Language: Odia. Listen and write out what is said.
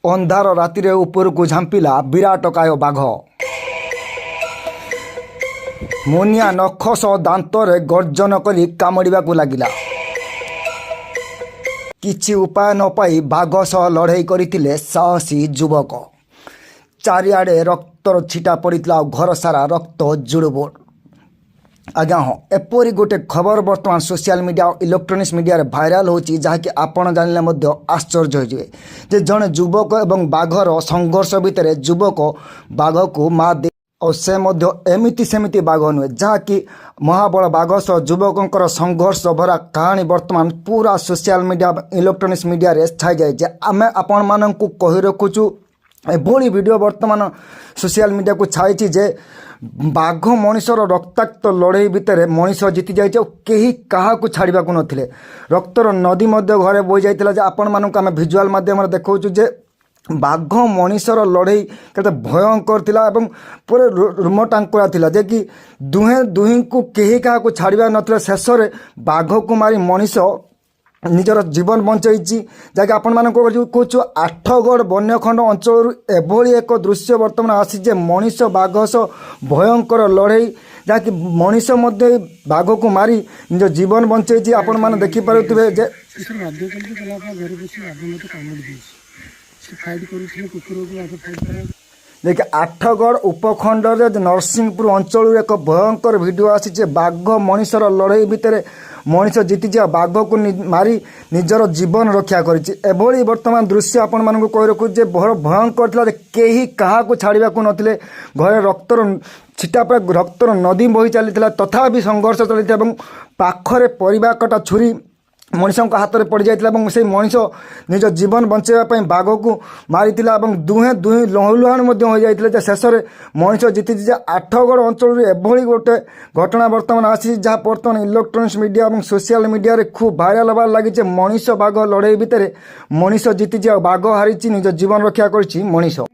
ଅନ୍ଧାର ରାତିରେ ଉପରକୁ ଝାମ୍ପିଲା ବିରାଟକାୟ ବାଘ। ମୁନିଆ ନଖ ସହ ଦାନ୍ତରେ ଗର୍ଜନ କରି କାମୁଡ଼ିବାକୁ ଲାଗିଲା। କିଛି ଉପାୟ ନ ପାଇ ବାଘ ସହ ଲଢ଼େଇ କରିଥିଲେ ସାହସୀ ଯୁବକ। ଚାରିଆଡ଼େ ରକ୍ତର ଛିଟା ପଡ଼ିଥିଲା ଆଉ ଘର ସାରା ରକ୍ତ ଜୁଡ଼ୁବୁଡ଼। ଆଜ୍ଞା ହଁ, ଏପରି ଗୋଟେ ଖବର ବର୍ତ୍ତମାନ ସୋସିଆଲ ମିଡ଼ିଆ ଆଉ ଇଲେକ୍ଟ୍ରୋନିକ୍ସ ମିଡ଼ିଆରେ ଭାଇରାଲ ହେଉଛି, ଯାହାକି ଆପଣ ଜାଣିଲେ ମଧ୍ୟ ଆଶ୍ଚର୍ଯ୍ୟ ହୋଇଯିବେ ଯେ ଜଣେ ଯୁବକ ଏବଂ ବାଘର ସଂଘର୍ଷ ଭିତରେ ଯୁବକ ବାଘକୁ ମାତ୍ ଦେଇ, ଆଉ ସେ ମଧ୍ୟ ଏମିତି ସେମିତି ବାଘ ନୁହେଁ, ଯାହାକି ମହାବଳ ବାଘ ସହ ଯୁବକଙ୍କର ସଂଘର୍ଷ ଭରା କାହାଣୀ ବର୍ତ୍ତମାନ ପୁରା ସୋସିଆଲ ମିଡ଼ିଆ, ଇଲେକ୍ଟ୍ରୋନିକ୍ସ ମିଡ଼ିଆରେ ଛାଇଯାଇଛି। ଆମେ ଆପଣମାନଙ୍କୁ କହି ରଖୁଛୁ, ଏଭଳି ଭିଡ଼ିଓ ବର୍ତ୍ତମାନ ସୋସିଆଲ ମିଡ଼ିଆକୁ ଛାଇଛି ଯେ ବାଘ ମଣିଷର ରକ୍ତାକ୍ତ ଲଢ଼େଇ ଭିତରେ ମଣିଷ ଜିତି ଯାଇଛି ଆଉ କେହି କାହାକୁ ଛାଡ଼ିବାକୁ ନଥିଲେ। ରକ୍ତର ନଦୀ ମଧ୍ୟ ଘରେ ବୋହି ଯାଇଥିଲା ଯେ ଆପଣମାନଙ୍କୁ ଆମେ ଭିଜୁଆଲ ମାଧ୍ୟମରେ ଦେଖାଉଛୁ ଯେ ବାଘ ମଣିଷର ଲଢ଼େଇ କେତେ ଭୟଙ୍କର ଥିଲା ଏବଂ ପୁରା ରୁମ ଟାଙ୍କୁରା ଥିଲା ଯେ କି ଦୁହେଁ ଦୁହିଁଙ୍କୁ କେହି କାହାକୁ ଛାଡ଼ିବାର ନଥିଲା। ଶେଷରେ ବାଘକୁ ମାରି ମଣିଷ ନିଜର ଜୀବନ ବଞ୍ଚାଇଛି, ଯାହାକି ଆପଣମାନଙ୍କୁ କହୁଛୁ, ଆଠଗଡ଼ ବନ୍ୟଖଣ୍ଡ ଅଞ୍ଚଳରୁ ଏଭଳି ଏକ ଦୃଶ୍ୟ ବର୍ତ୍ତମାନ ଆସିଛି ଯେ ମଣିଷ ବାଘ ସହ ଭୟଙ୍କର ଲଢ଼େଇ, ଯାହାକି ମଣିଷ ମଧ୍ୟ ଏଇ ବାଘକୁ ମାରି ନିଜ ଜୀବନ ବଞ୍ଚେଇଛି। ଆପଣମାନେ ଦେଖିପାରୁଥିବେ ଯେ ସେଥିରେ ବାଧ୍ୟ କଲି ଯେ କହିଲା, ବାପା, ଘରେ ବସି ବାଘ ମୋତେ କାମୁଡ଼ି ଦେଇଛି। ସେ ଫାଇଟ୍ କରୁଥିଲେ କୁକୁରକୁ, ବାଘ ଫାଇଟ୍ କରିବାକୁ। ଦେଖି, ଆଠଗଡ଼ ଉପଖଣ୍ଡରେ ନରସିଂହପୁର ଅଞ୍ଚଳରୁ ଏକ ଭୟଙ୍କର ଭିଡ଼ିଓ ଆସିଛି। ବାଘ ମଣିଷର ଲଢ଼େଇ ଭିତରେ ମଣିଷ ଜିତିଛି ଆଉ ବାଘକୁ ମାରି ନିଜର ଜୀବନ ରକ୍ଷା କରିଛି। ଏଭଳି ବର୍ତ୍ତମାନ ଦୃଶ୍ୟ ଆପଣମାନଙ୍କୁ କହି ରଖୁଛି ଯେ ବଡ଼ ଭୟଙ୍କର ଥିଲା ଯେ କେହି କାହାକୁ ଛାଡ଼ିବାକୁ ନଥିଲେ। ଘରେ ରକ୍ତର ଛିଟା, ପୁରା ରକ୍ତର ନଦୀ ବହି ଚାଲିଥିଲା, ତଥାପି ସଂଘର୍ଷ ଚାଲିଥିଲା ଏବଂ ପାଖରେ ପରିବା କଟା ଛୁରୀ ମଣିଷଙ୍କ ହାତରେ ପଡ଼ିଯାଇଥିଲା ଏବଂ ସେଇ ମଣିଷ ନିଜ ଜୀବନ ବଞ୍ଚାଇବା ପାଇଁ ବାଘକୁ ମାରିଥିଲା ଏବଂ ଦୁହେଁ ଦୁହେଁ ଲହୁଲୁହାଣ ମଧ୍ୟ ହୋଇଯାଇଥିଲେ ଯେ ଶେଷରେ ମଣିଷ ଜିତିଛି। ଯେ ଆଠଗଡ଼ ଅଞ୍ଚଳରୁ ଏଭଳି ଗୋଟେ ଘଟଣା ବର୍ତ୍ତମାନ ଆସିଛି, ଯାହା ବର୍ତ୍ତମାନ ଇଲେକ୍ଟ୍ରୋନିକ୍ସ ମିଡ଼ିଆ ଏବଂ ସୋସିଆଲ ମିଡ଼ିଆରେ ଖୁବ୍ ଭାଇରାଲ ହେବାରେ ଲାଗିଛି। ମଣିଷ ବାଘ ଲଢ଼େଇ ଭିତରେ ମଣିଷ ଜିତିଛି ଆଉ ବାଘ ହାରିଛି, ନିଜ ଜୀବନ ରକ୍ଷା କରିଛି ମଣିଷ।